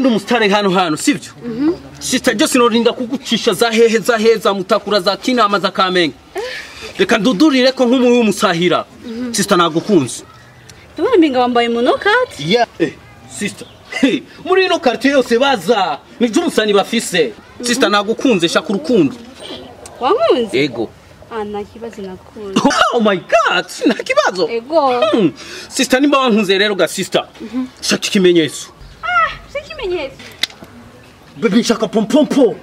Je ndi umusitari hano hano, sivyo? Sister, je sinorinda kugucisha za hehe za heza mutakura za Kinama za Kamenge. Reka ndudurire ko nk'umuyu w'umusahira. Sister, nagukunze. Ndabona mbinga wambaye monokati. Yeah. Sister. Hey, muri ino quartier yose baza ni umusani bafise. Sister, nagukunze, shaka urukundo. Wankunze? Ego. Ah, nta kibazo, nakunze. Oh my God, nta kibazo. Ego. Sister, nimba wankunze rero ga sister, shaka ikimenyetso. Si ikimenyetso. Baby, shaka pompompo.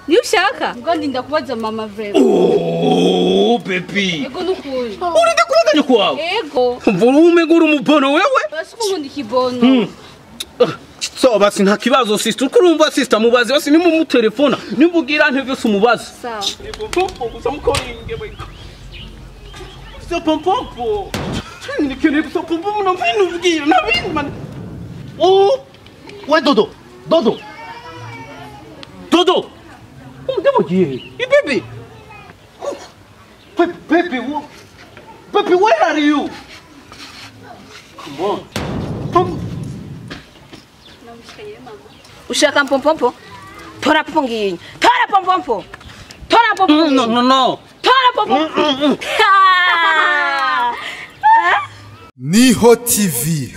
Niyo ushaka? Ubwo ndinda kubaza mama vraiment. Oh, baby. Ego nukuri. Urinde kubaza nyoko wawe. Ego. Mvurume nguru umubono wewe. Basi ko nkunda ikibono. So basi nta kibazo sister, uko urumva sister mubaze basi nimumutelefona nimbugira nte byose umubaze. Sawa. Pompompo gusa mukoringe we. So pompompo. Nikeneye gusa pompompo na bintu ubwira na bintu man. Oh, we Dodo. Dodo. Dodo. Umudemugiye. Ibebe. Baby, baby, where are you? Come on. Come. Ushaka mpompompo? Tora popo ngiyi. Tora pompompo. Tora popo. No, no, no. Tora popo. Niho TV.